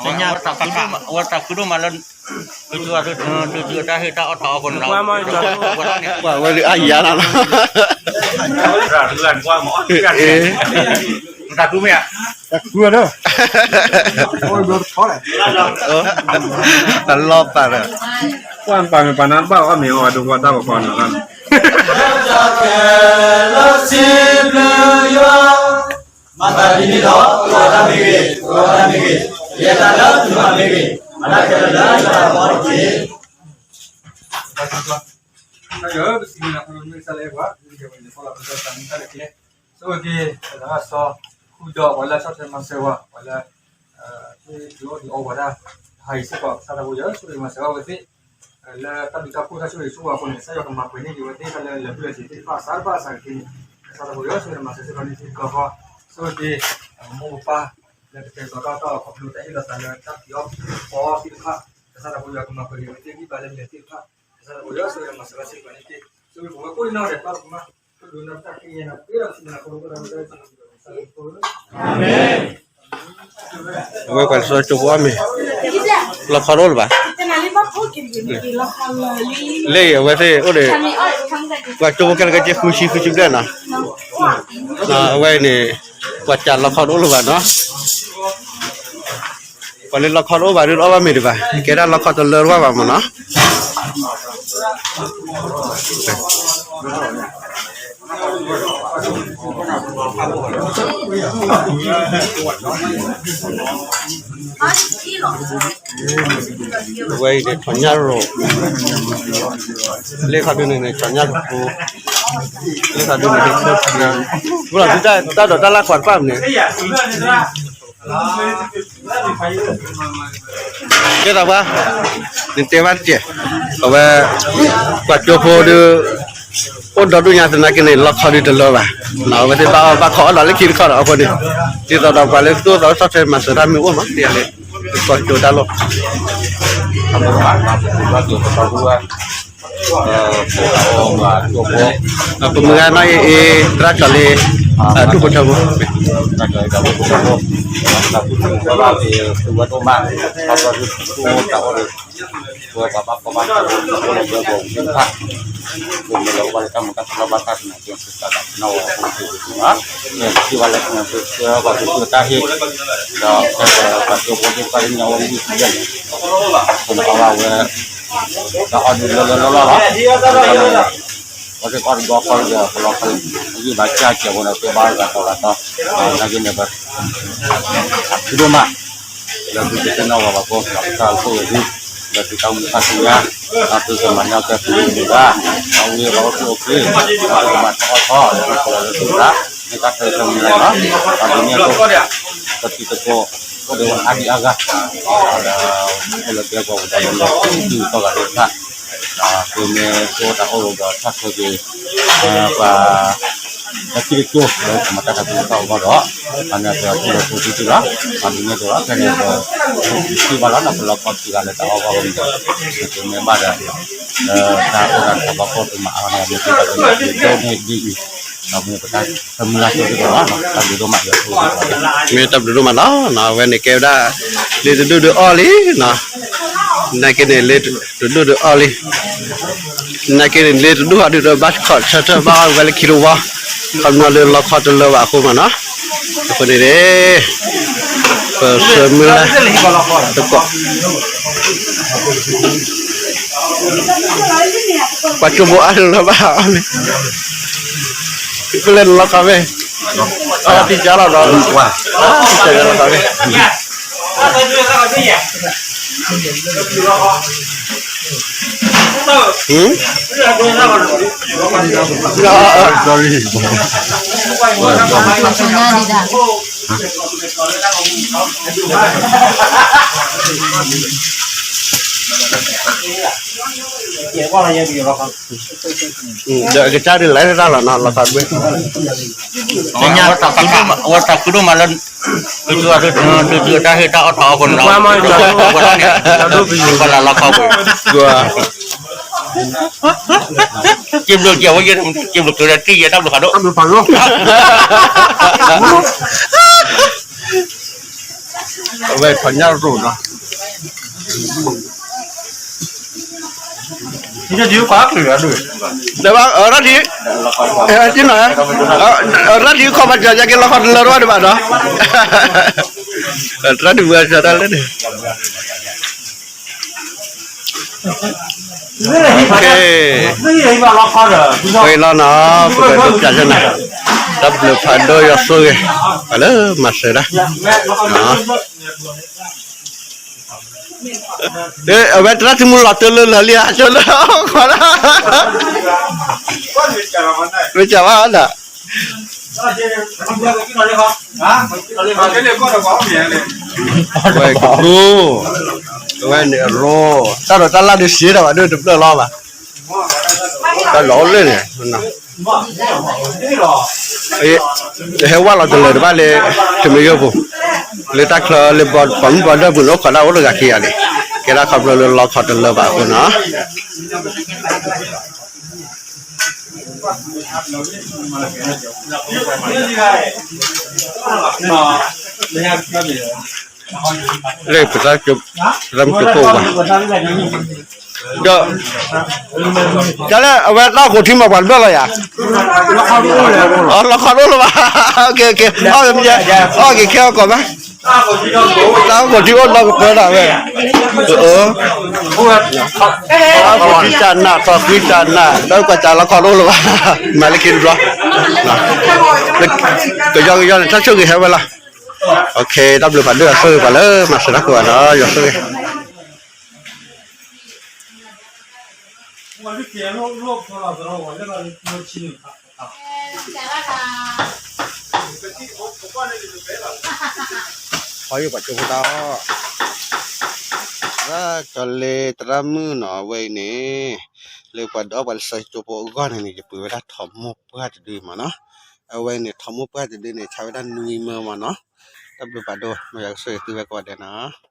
တညါ အဝဲတၢ်ဃုဒိၣ်မးလၢ တၢ်ဟ့ၣ်တၢ်အီၣ်တၢ်အီၣ်အဃိန့ၣ် ပှၤဝဲဒုးအါယၤလီၤလီၤ တၢ်ဃုမ့ၢ်ဧါ တၢ်ဃုလီၤ တလီၤပာ်ဒီး ပှၤပာ်မ့ၢ်ပှၤနါဘၣ်အီၣ်မ့ၢ်အီၣ်ဝဲဒိၣ်ဝဲတၢ်ကီကီန့ၣ်လီၤ မၤသးဒ်န့ၣ်ဒီး ကဝီၤတၢ်မ့ၢ်ဂ့ၤ, ကဝီၤတၢ်မ့ၢ်ဂ့ၤ, ယဲတၢ်လၢသုမၤမ့ၢ်ဂ့ၤ, အတၢ်ခဲလၢာ်လၢယွၤအဘီတက့ၢ်. ဆိၣ်ဂ့ၤက့ၤ တဂၤစီ ဃုဒီးပှၤလၢဆီၣ်ထွဲမၤစၢၤဝဲ ပှၤလၢ ဒုးအိၣ်ဒုးအီဝဲဒၣ် ဟးအံၤစ့ၢ်ကီး ကစၢ်သးဘိယွၤ ဆိၣ်ဂ့ၤမၤစၢၤဘၣ်ဝဲသ့ၣ် လၢတၢ်ဘျုးတၢ်ဖှိၣ်တၢ်ဆိၣ်ဂ့ၤဆိၣ်ဝါအဃိန့ၣ် ကစၢ်ယွၤကမၤပှဲၤန့ၢ်က့ၤဝဲသ့ၣ် တၢ်လၢလၢာ်ဘူၣ်လၢာ်စ့ၤသ့ၣ်တဖၣ် အစးတဖၣ်အစးကတၢၢ်န့ၣ် ကစၢ်သးဘိယွၤ ဆိၣ်ဂ့ၤမၤစၢၤစ့ၢ်ကီးန့ၣ်သ့ၣ်တဖၣ်ဃီ ဆိၣ်ဂ့ၤက့ၤ မိၢ်ပၢ် လၢကတဲာ်ကတီၤတၢ်အီၣ်ခီဖျိတၢ်ဟ့ၣ်လီၤသးလၢတၢ်ဖံးအီၣ်ဖံးဖီသ့ၣ်တဖၣ် ကစၢ်သးဘိယွၤကမၤပှဲၤက့ၤဝဲသ့ၣ် ဂံၢ်ဘါလၢမနုၤသ့ၣ်တဖၣ် ကစၢ်သးဘိယွၤ ဆိၣ်ဂ့ၤမၤစၢၤဘၣ်စ့ၢ်ကီးန့ၣ်တက့ၢ်. ဆိၣ်ဂ့ၤပဝဲကိးနီၢ်ဒဲးတၢ်ကမၣ် အဝဲပှၤလၢစီၤကၠိဖိအီၣ်မ့ၤ လီခီတအိၣ်လၢၤဘၣ်, လၢအံၤအဝဲသ့ၣ်အိၣ်ဒီး ပှၤကၠိဖိခဲလၢာ်ကဲဃုဆံဃုဆံဘျဲၣ်နီၤ, အဝဲအံၤန့ၣ် ပှၤစးလီခီတအိၣ်လၢၤဘၣ်နီၤ, ပှၤလၢလီခီတအိၣ်ဘၣ်ဒုးတအီၣ်ဘၣ်မ့ၤဒံးဘၣ်, ကဲဒၣ်လီခီတလၢတဝၢ်ဘၣ်မ့ၢ်နီၤ. ဝဲအံၤန့ၣ်ထီၣ်ညၣ်ရိၤ, လ့ၣ်ခီဒုန့ၣ်န့ၣ် ထီၣ်ညၣ်ရိၤ, လ့ၣ်ခီဒုန့ၣ် လ့ၣ်ခီဒု, တၢ်ဒိးတၢ်လၢကွၢ်တပၣ်န့ၣ် ကဲသးပှၢ်, နတဲဘၣ်တက့ၢ်, အဝဲ ပှၤကၠိဖိဒုး အိၣ်ဒီဒူၣ်ညါသနာ်က့န့ၣ် လီခီဒုးတလၢဘၣ်, အဝဲသ့ၣ်ဘၣ်အီၣ်ဘၣ်ခီအီၣ်ဒီးလၢခံတခီဒီးအဃိန့ၣ်, ဒ်သိးဒီးပှၤလၢသူၣ်အိၣ်သးအိၣ်ဆီၣ်ထွဲမၤစၢၤတၢ်မ့ၢ်အိၣ်မး ဒ်လဲၣ်, ပှၤကၠိတၢ်လိၣ် ပမုၢ်ဂၤနီၢ်အ့အ့ သရၣ်ကၠီလ့ ဒူၣ်ဖိထၢဖိ ဝဲဒိၣ်မး ပှၤဘၣ်ကီဘၣ်ခဲ ပမ့ၢ်လၢအိၣ်ဘၣ်လၢတၢ်မူတၢ်စၢၤဘၣ်တၢ်သနာ်က့ သုတၢ်ဘၣ်ကီဘၣ်ခဲ ထံၣ်ဘၣ်လၢ ပှၤကၠိဖိသ့ၣ်တဖၣ်လၢညါဝဲဝံၤန့ၣ် ပမ့ၢ်အီၣ်ဘၣ်ဝဲ တၢ်အီၣ်ဒုးလၢလၢလီၢ်လီၢ်လီၤ, ပှၤသ့ၣ်ကီၢ်တဘျီဃီဒီး ပလီၢ်ခီ ယံာ်ဘၣ်ကၢ်ကဲဝဲဒီး ပဘၣ်ဂၤတီၤဂၤတီၤ နာ်က့န့ၣ် ပ အထူဒိၣ်မး လၢသုကသ့ၣ်နီၣ်ဝဲပှၤကိးဂၤဒဲး ပတၢ်အိၣ်ဖှိၣ်ဝဲဒၣ် လၢသုတၢ်အိၣ်မူခါဆူညါ ဒီးသုကမၤန့ၢ်ကဲသုမုၢ်ဘၣ် အဝဲပှၤအိၣ်ဆူၣ်အိၣ်ချ့ ဒီးသုကမၤထီၣ်အီၣ်ထီၣ်လၢသုသး မ့ၢ်တၢ်ခဲလၢာ်ခဲဆ့န့ၣ်လီၤ. ဒီးဒ်န့ၣ်အသိး ပတံၤသကိး အိၣ်ဒီးအါဒံအါဂၤ ဒီးအိၣ်လၢကျဲကိးပူၤဒီး သုးကီၢ်ဂၤဒဲးတဖၣ် ဒီးသုမ့ၢ်အိၣ်တၢ်အိၣ်ဒီးထၢၣ်ချၢက့ၤ ပှၤ တၢ်ထံၣ်တကၠိ လၢကမၤတၢ်သးခုကစီၣ်အဂီၢ်ဒီး အန့ၣ်ပှၤထံၣ်လၢသုထံၣ်လီၤ. အဒ်န့ၣ်အသိး ဖဲန့ၣ်ဒီး ထံၣ်ဘၣ်လီၤနီၤ ပလီၢ်ခီထံဂၤလၢတၢ်အီၣ်ဘၣ်ဝဲန့ၣ်ဒီး သုမ့ၢ်ဘၣ်ဒီး လၢတၢ်အိၣ်ဒီးတၢ်ဘၣ်ဖှိၣ်သုမၤအါဂၤန့ၣ် သုဘၣ်ဒိးန့ၢ်ဒ်အံၤ ဒီးမ့ၢ်ပတၢ်မုၢ်လၢ်ဆိၣ်ဂ့ၤဒီး တၢ်ဘျုးဒိၣ်မး မ့ၢ်တၢ်ဘျုးဒိၣ်မးနီၤ အဝဲန့ၣ်ကဲဝဲဒၣ် လ့တဒူၣ်ဒုးအီၣ်လံနီၤ နာ်က့န့ၣ် လ့တဒူၣ်ဒုးအီၣ်လံ နာ်က့န့ၣ် လ့တဒူၣ်ဟီဒုးဒီးဘၣ်ခီၣ်ဆၢထၢၣ်ဘၣ်အီၣ်ဝဲလၢခံတဝီ ခီပညီလၢလီခီတလၢဘၣ်အဃိမးနီၤ အဃိန့ၣ် ပဆၢမုၢ်လၢ်တကိး ပှၤကၠိဖိအါလၢၤဘၣ်အီၤန့ၣ် ဖဲလဲၣ်နလီခီမ့ၢ် အီၣ်တံၢ်ကၢ်လီၤဒီး တံၢ်ကၢ်လီၤခီမ့ၢ် ဟမ် sorry ဒီးအကစၢ်ဒုးလဲၤတၢ်လီၤနီၤ လီၤသးဒွဲၣ် အဝဲတၢ်ဃုဒိၣ်မးလၢ တၢ်ဟ့ၣ်တၢ်အီၣ်တၢ်အီၣ်ဖိန့ၣ် ပှၤလၢလီခီပှဲၤ က့ဘျုးက့ၤဝဲ က့ဘျုးက့ၤတံၢ်ယဲတၢ်ဘျုးဖးဒိၣ် တၢ်ဘျုးဖးဒိၣ် အဝဲဖးညၣ်ရိၣ်နီၤ, ဒီးဘၣ်အၢထီၣ်ထံ, အၢထီၣ်ထံခီပၤကၠီၤယက့ၤလီခီတလၢတဘၣ်ဒံးဘၣ်နီၤ, တၢ်တမုာ်အစၢတၢ်လၢန့ၣ် ဝဲလီၤနီၤ ပကဒိးပျးဆၢနၤ, တၢ်ဘျုးဖးဒိၣ်ယွၤဆိၣ်ဂ့ၤ, ပှၤလၢမၤစၢၤတၢ်, အဝဲတရၣ်ထံမူလီၤတၢလၢလၢာ်လံဧါ, ဆိလၢအီၣ်ခီဒၣ်, မ့ၢ်စၢၤဘၣ်ဒၣ် ဝဲကကူ, ဝဲန့ၣ်အရိ, တၢ်ဒီးတၢ်လၢ်ဒုးစံးတၢ်ဘၣ်ဒိၣ်တဖျၢၣ်လီၤဘၣ်, တၢ်လီၤအိၣ်လၢန့ၣ်, ဟဲဝဲလီၤတလၢာ်တဘၣ်လၢ တမံၤယိၣ်ပူၤ, လၢတၢ်ချၢလၢပှၤမုၣ်ပှၤဒၢၣ်ပူၤန့ၣ် အိၣ်ခိးဒၣ်အိၣ်တဂၤခံဂၤန့ၣ်, ကဲဒၣ်ခီဖျိလၢလီခီတလၢဘၣ်အဃိနီၤ လၢပတၢ်ကၠိ, ပတၢ်ကၠိဖိဝဲ, ဒီး, တၢ်လၢအဝဲတၢ်အိၣ်ခိးထံမၤပှၤတဘျီလီၤယၤ, လီခီတအိၣ်လၢၤဘၣ်, အီၣ်က့ၤခဲအီၣ်ကီးဘၣ်, တၢ်အိၣ်ခိးထံအိၣ်ဒီကပၢဒၣ်ဝဲ, အီၣ်ကံၢ်တၢ်နၢ် ထီၣ်ဃံတၢ်နၢ် ဒီးကွၢ်စးလီခီတအိၣ်လၢၤဘၣ်, မၤလၢခံတဘျီ, ကယီကယီန့ၣ် တၢ်ဆိၣ်ဂ့ၤဟဲဝဲလီၤ, တၢ်ဘျုးဖးဒိၣ်ယွၤဆိၣ်ဂ့ၤပှၤလၢမၤစၢၤတၢ်ကိးဂၤနီၤ ယွၤဆိၣ်ဂ့ၤ ဟီယိၣ်ပှၤကၠိဖိတၢ်အီၣ်, ကၠီလ့သရၣ်မုၣ်နီၤ အဝဲအံၤန့ၣ်, လၢပှၤဒုးအီၣ်ပှၤလၢစီၤကၠိဖိအဂီၢ်န့ၣ်န့ၣ် ယပှ့ၤဝဲဒၣ်ထီးမိၢ်ပှၢ်တဒုမးနီၤ, အဝဲအံၤန့ၣ် ထီးမိၢ်ပှၢ်တဒုန့ၣ် ဆါဝဲဒၣ်နွံမၢမးနီၤ, တၢ်ဘျုးဖးဒိၣ် မ်ယွၤကဆိၣ်ဂ့ၤသုဝဲကိးဂၤဒဲးနီၤ